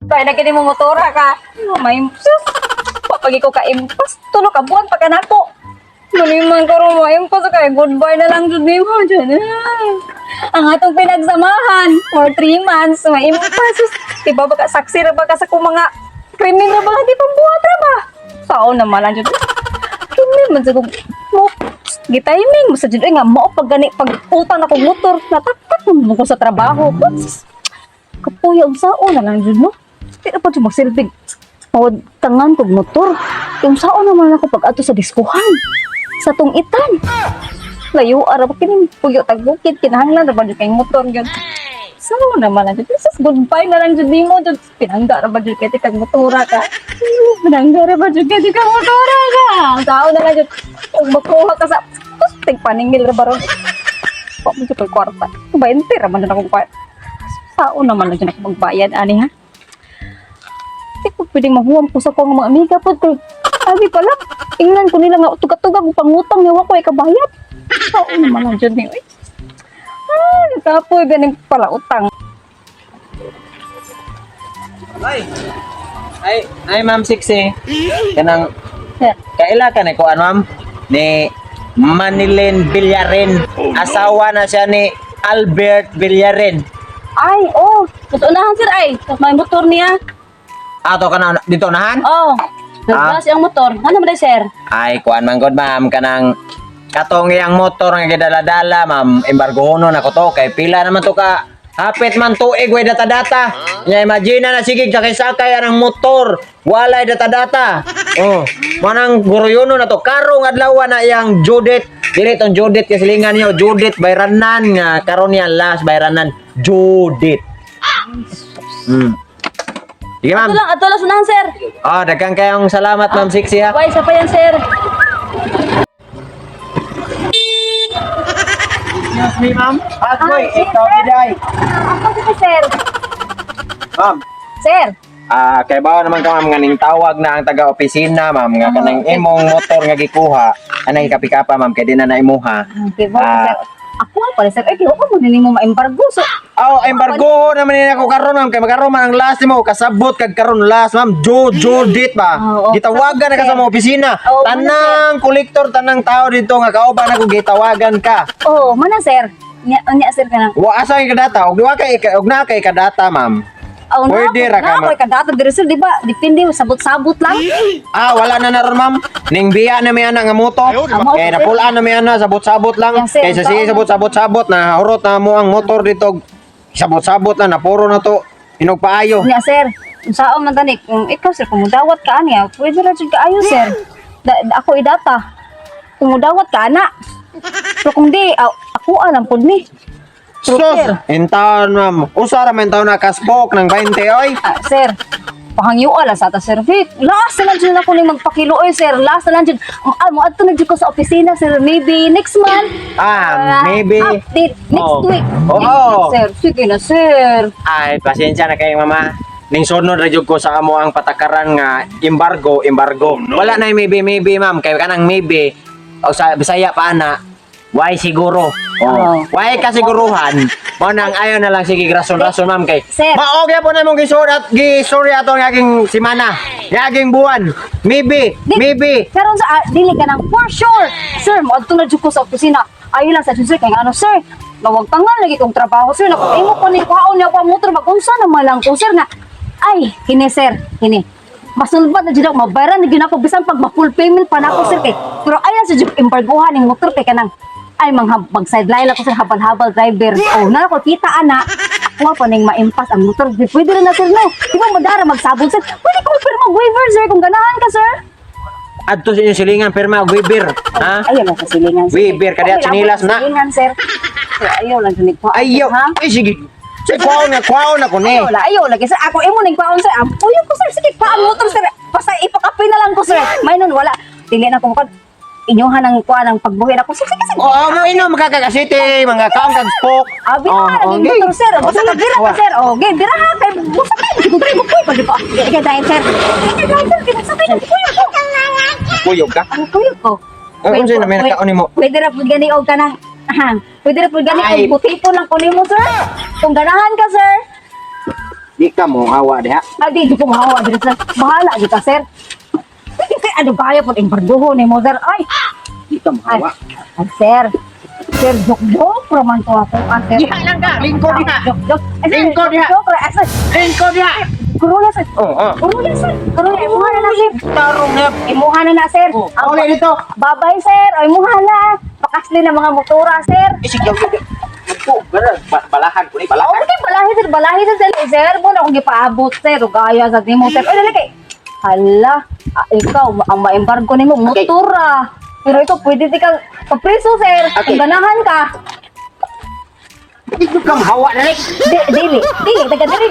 Kaya na kini mo motora ka. May sus. Pag ko ka impas, tulo ka buwan pa ka nako. Maniman ko ron mo impas kay goodbye na lang jud nimo jud. Ang atong pinagsamahan for 3 months, may impas. Sus. Di ba ka saksi ra ba ka sa kung mga krimen ra ba di pa buhat ra ba? Sao naman lang jud. Kini man sa kong mo gitiming mo sa jud ay nga mao pag gani pag utang na kog motor, nataktak mo ko sa trabaho. Sus. Kapuya, unsaon na lang jud, no? Di na pa jud magsilbig. Mawad tangan kog motor. Unsaon naman ako pag ato sa diskuhan. Sa tong itan. Layo ara pa kini puyo tag bukid, kinahanglan ra ba jud kay motor gyud. Sao naman lang jud. Sus, goodbye na lang jud nimo jud. Pinangga ra ba jud kay kag motora ka. Pinangga ra ba jud kay kag motora ka. Sao na lang jud. Ug makuha ka sa sus, tig paningil ra ba ron. Wa mo jud ko'y kwarta. 20 ra man na akong kwarta. Sao naman lang jud ako magbayad ani, ha? Di ko pwedeng mahuwam ko sa kong mga amiga po kay abi pala. Ingnan ko nila nga tugag-tugag og pangutang nga wa ko ay kabayad. Sao naman lang jud ni oy. Ah, nakapoy ganing pala utang. Ay. Ay, ay Ma'am Sixi. Kanang Sir. kaila ka ni kuan, ma'am, ni Manilyn Villarin. Asawa na siya ni Albert Villarin. Ay, oh, unahan, sir, ay. May motor niya. Ato ka na dito nahan? Oh. Naglas ang motor. Ano man day, sir? Ay, kuan man god, ma'am, kanang katong iyang motor nga gidala-dala, ma'am, embargohono na ko to kay pila naman to ka hapit man tuig way data-data. Nya imagine na sige sakay-sakay ang motor, walay data-data. Oh, manang guruyono na to karong adlaw na iyang Judith. Dili tong Judith kay silingan niyo, Judith bayranan nga karon niya last bayranan Judith. Sige, ma'am. Ato lang sunahan, sir. Ah, daghan kayong salamat, Ma'am Sixi, ha. Why, isa pa yan, sir. Excuse me, ma'am. Agoy, Ah, ikaw giday. Ako dito, sir. Ma'am. Sir. Ah, kay bawo naman ka, ma'am, nga ning tawag na ang taga-opisina, ma'am, nga kanang imong motor nga gikuha, anay kapikapa, ma'am, kay di na na imuha. Okay, ba, Ah. sir. Ako ang pala, sir. Ay, di ko mo nimo ma-embargo. So, Oh, embargo naman ni ako karon, ma'am, kay makaron man ang last nimo kasabot kag karon last, ma'am. Jo Judith ba. Oo. Gitawagan na ka sa mga opisina. Oo, Tanang kolektor, tanang tao dito nga kauban ako gitawagan ka. Oh, mana, sir. Nya, nya, sir, kanang. Wa asa kay kadata og wa kay og na kay kadata, ma'am. Oh, Pwede ra ka, na, ma'am. ako kadata diri, sir, di ba? Depende, sabot-sabot lang. Ah, wala na naron, ma'am. Ning biya na may ana nga moto. Amo, Kay sir. napulaan na may ana, sabot-sabot lang. Yes, sir. Kay sa sige sabot-sabot-sabot na hurot na mo ang motor dito. Sabot-sabot na napuro na to. Inog paayo. Nya, sir. Unsaon man tani kung ikaw, sir, kung mudawat ka ani, pwede ra jud kaayo, sir. Da, ako idata. Kung mudawat ka ana. Pero kung di, ako alam pud ni. Pero, Sus, sir, intaon, ma'am. Usa ra man taon na kaspok ng 20 oy. Ah, sir, pahangyua lang sa ata, sir. Vic, last na lang jud ako ning magpakilo oy, sir. Last na lang jud. Mo adto na jud ko sa opisina, sir. Maybe next month. Ah, maybe. Update next Oh. week. Oo. Next week, sir. Sige na, sir. Ay, pasensya na kayo, mama. Ning sunod ra jud ko sa amo ang patakaran nga embargo, embargo. Wala na yung maybe, maybe, ma'am. Kay kanang maybe o sa Bisaya pa ana, why siguro? Oo. Oh. Why kasiguruhan? Mo nang ayo na lang sige rason-rason, ma'am, kay. Sir. Mao gyapon na imong gisurat, gisorry ato ang aking simana, ang aking buwan. Maybe, maybe. Karon sa dili ka nang for sure. Sir, moadto na jud ko sa opisina. Ayo lang sa jud, sir, kay ano, sir. Nawag tangal lagi kong trabaho, sir. Naku, imo ko ni kuhaon niya ako ang motor, magunsa naman lang ko, sir, nga. Ay, kini, sir, kini. Masulbad na jud ako, mabayaran na jud ako bisan pag ma-full payment pa nako, sir, kay. Pero ayan sa jud embargohan ning motor kay kanang ay manghab mag sideline ako, sir, habal-habal driver. Oh, na ako kita ana. Ako pa ning maimpas ang motor. Di pwede rin na, sir, no. Di ba madara magsabon, sir? Pwede ko pirma og waiver, sir, kung ganahan ka, sir. Adto sa inyong silingan pirma og waiver, ha? Ayaw lang sa silingan, sir. Waiver, kaya Okay lang tsinilas po sa na. silingan, sir. Sir, ayaw lang sa nagkuhaan, Ayo, ha? ay sige. Sige, kuhaon na, kuhaon na ko ni. Ayaw lang, ayaw lagi, sir. Ako, imo ning kuhaon, sir. Ang puyo ko, sir. Sige, kuhaan motor, sir. Basta ipakape na lang ko, sir. May nun, wala. Dili na ko mukha. Inyuhan ang kuha ng pagbuhi na ko. Sige, sige, sige. Oo, mo ino makakagasite, mga kaong kag spoke. Abi na Oh, oh, okay. motor, sir. Basta nagbira ka, sir. Oh, okay, bira ha. Kay busa kayo. Hindi ko mo kuy. Pag di ba? Ikaw dahil, sir. Ikaw dahil, sir. Kinasa kayo. Kuyo ko. Kuyog ka? Ang kuyo ko. Ay, unsa na may nakaon nimo? Pwede ra pud gani og kanang ha. Pwede ra pud gani Ay. og butito lang kunin mo, sir. Kung ganahan ka, sir. Di ka mo hawa diha. Ah, di ko mahawa diri, sir. Bahala di ka, sir. Pwede kay ano kaya po embargohon ni mo, sir. Ay, Di ka mo ay, hawa. ay, sir. Sir, joke-joke raman to ako, ah, sir. Diha lang ka, lingkod diha. Joke, joke. Ay, sir, Lingkod diha. joke, joke, ay, sir. Lingkod diha. Kuruya, sir. Oh, oh. Kuruya, sir. Kuruya, imuha na na, sir. Tarong na. Imuha na na, sir. Oh, uli dito. Bye-bye, sir. Ay, imuha na. Pakasli na mga motora, sir. Isig yaw. Nagpo, balahan ko ni balahan. Okay, balahi sir, balahi sir, sir, sir, mo na akong gipaabot, sir, o gaya sa nimo, sir. Ay, dali kay. Hala, ah, ikaw, ang maembargo nimo, motora. Pero ikaw, pwede di ka papriso, sir. Okay. Kung ganahan ka. Di ka hawa na Di, dili, dili, taga dili.